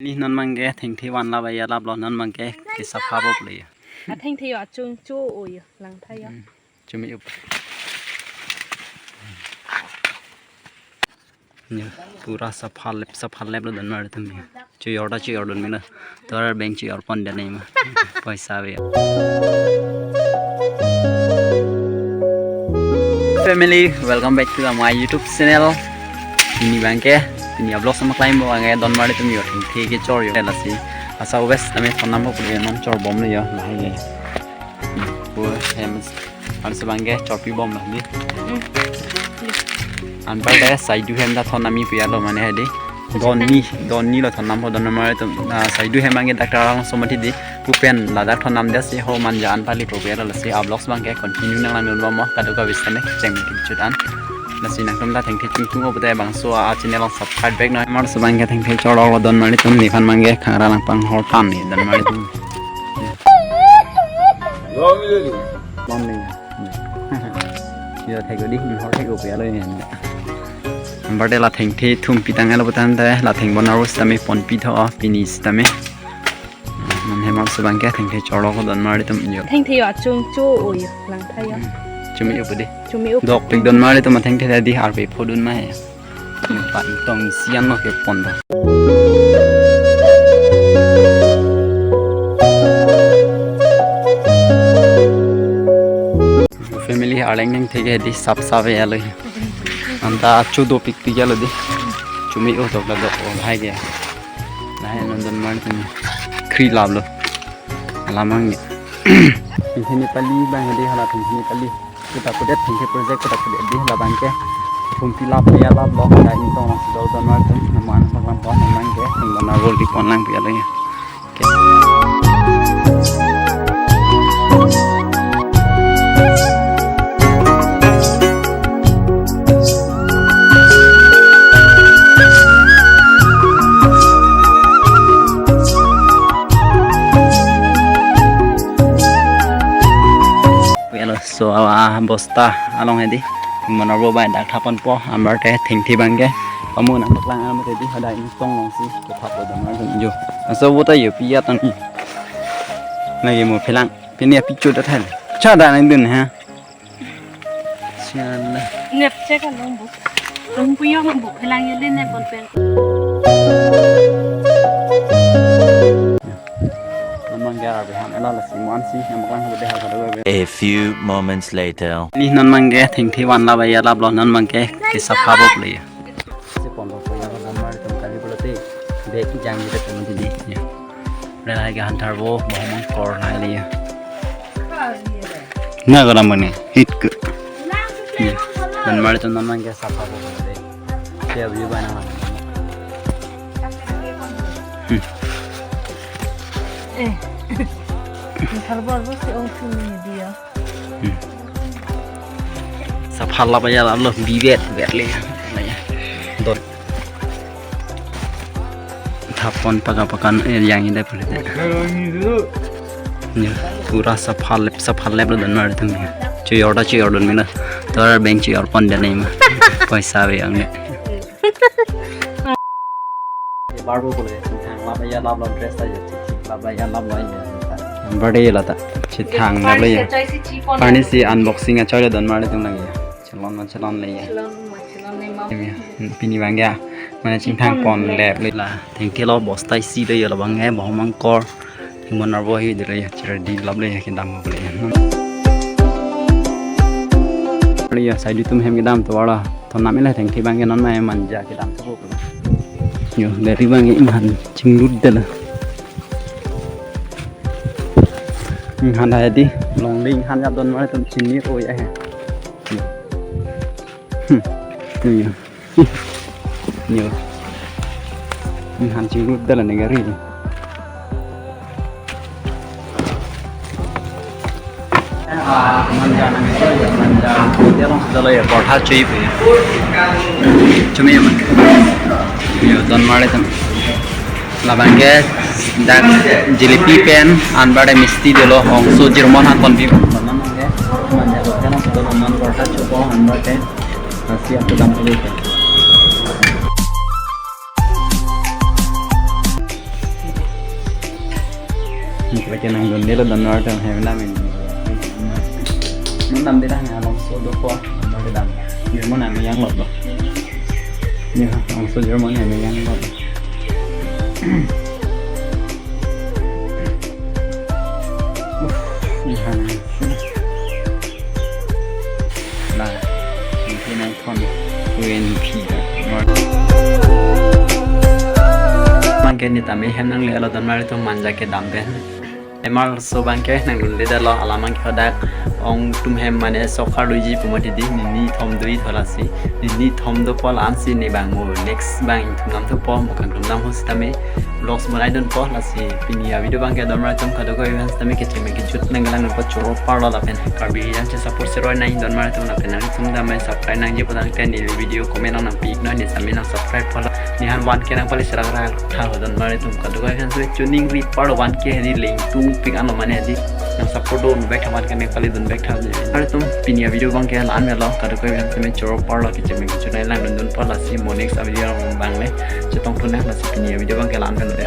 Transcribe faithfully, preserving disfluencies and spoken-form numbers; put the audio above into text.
Ni non abangke thengthe van lap aja laplo, non abangke kesapha po pule. Athengthe yo achung cho o yo lang tha yo. Hmm. Chumi up. Ni pura sapha lep, sapha leplo don mar tum ni. Chu yor ta chu yor don mila. Tor bank chu yor pon dan ni ma. Paisa ave. Family, welcome back to the, my YouTube channel. Pini abangke, pini vlog sama klem abangke don mar tum yo thengthe kechor yo lasi. Asa wes kami phone number pun non chor bom le yo. Lahai le. Pur hem arsi abangke chorpi bom la di. Hmm. Anpar de saidu hem ta thon nami pu ya lo mane hedi. Don ni, don ni lo thon nam ho don mar tum, ah, saidu hem abangke doctor along somati di. Pu pen ladak thon nam de si ho manja anpali pro pu ya lo si a vlogs abangke continue nang lang dun bom mo kado ka bisa ne cheng kipchut an. Lasi nangtum ta thengthe chungchung o pute bangso a channel along subscribe back noi. Mar si abangke thengthe chorlo don mar tum ni khan abangke khangra langpang hor tan ni don mar tum. Bom ni. Yo thek di, ni hor thek o pu ya lo ni. Anpar de la thengthe thum pitang alo putan de la theng bon arus tame ponpi tho pini tame. Man hem arsi abangke thengthe chorlo ko don mar tum yo. Thengthe yo achung cho o yo lang tha yo. Hmm. Chumi up di. Chumi up. Dok pik don mar tum thengthe di arpe phodun ma he. Yo pa tong sian lo ke pon do. Family arleng neng theke di sap sap ya lo. Anta chu do pik pik ya lo di. Chumi o dok la dok o hai ke. Lahai non don mar tum khri lap lo. Alamang ni. Thengthe Nepali abang di hala thengthe Nepali. Kita kudet thengthe project kita kudet di hala abangke. Thum pi lap ya laplo da in tong si do don mar tum naman bak lam pon abangke. Thum don na gol di pon lang pu ya lo ya. Hello, so, ah, bosta along hedi. Monorbo bai dak thapon po, anpar te thengthe abangke. Pamu nang paklang alam hedi, hada in tong long si, kethap lo dam jo. Aso bo ta yo pi ya tan. Lagi mo phelang, pini ya pichu da thal. Cha da nang dun ha. Sian la. Nep che ka long bu. Long pu yong bu phelang ye le ne pon pen. Namang gara beham ela la si muan si, yang maklang bu de hal hal. A few moments later. Ni non abangke thengthe van lap aja laplo, non abangke kesapha po pule. Si pon lo pon lo don mar tum kali pulote. Bek jang jite pon di ya. Rela ke hantar bo bohong kor na le ya. Na gara mane hit ke. Ya. Don mar tum non abangke sapha po pule. Siap juga nama. Hmm. Eh. Ntar bor bor si ong sini dia. Hmm. Sapha lap aja laplo bivet vet le. Don. Thapon paka pakan eh yang ini pule. Ya, pura sapha lep, sapha leplo don mar tum ya. Chu yor ta chu yor don mila. Tor bank chu yor pon dan ni ma. Paisa ave ang ne. Barbo pule, chingthang lap aja laplo dress ta ya, chingthang lap aja laplo ya. Birthday la ta, chingthang lap le ya. Parni si unboxing achoi le don mar le tum lagi ya. Chalon ma chalon le ya. Chalon ma chalon le ma. Ya, pini abangke ya. Mane chingthang pon lep le la. Thengthe lo bosta isi le ya la abangke, bohong kor. Monorbo hi dilo ya, chira di lap le ya kedam pule ya. Pule ya, saidu tum hem kedam to wala. Thon nam le thengthe abangke non ma manja kedam to pule. Yo, dari abangke inghan chinglut dala. Inghan hai di, long le inghan ya don mar tum chini ro ya he. Hmm. Yo. Yo. Inghan chinglut dala ni gari ni. Manja nang so ya, manja. Dia long sudah lo ya, portal cuy pu ya. Cumi ya, man. Yo, don mar le tum. La abangke dak jalebi pen anpar te misti dolo, hongso jirmon han pon pi. Manja lo kan sudah lo man portal cuy po anpar te. Nasi aku dam dulu. Lake nangdundelo donmar atum, hem dam in. Mo namde dak alongso dopo, mo kedam. Jirmon ame yang lo. Ni ha, alongso jirmon ame yang lo. Uff, ni ha. Nah, ini nang phone. Win Peter. Abangke ne tame hem nanglelo donmar atum, manja kedam pen. Ema arloso abangke nangdundedetlo, alam abangke hadak ong atum hem mane sok kardunji pu mati di, nini thom do-i tho lasi, nini thom dopo la-ansi ne bang mo next abang ingthum nangthupo, mo kangthum nang ho sitame vlogs bonaidunpo. Lasi pini avideo abangke donmar atum kadokave aphan sitame kecheng pen kejut nangkelangdunpo, choro parlo lapen Karbi Rijan che support seroi nang donmar atum, lapen nangtum damai subscribe nangji putangte neli video comment nang nangpi-iknon, ne sami nang subscribe phola. Ne han one K nangpale serak rak tha ho donmar atum, kadokave aphan sitame chuning ri parlo, one K hedi lengtung pik anlo mane hedi nang support dun bek tha, one K nangpale dun bek tha. Donmar atum pini avideo abangke la-an melo, kadokave aphan sitame choro parlo, kecheng pen kejut nanglangdunpo. Lasi mo next avideo abang le chetongthu nang. Lasi pini avideo abangke la-an melo.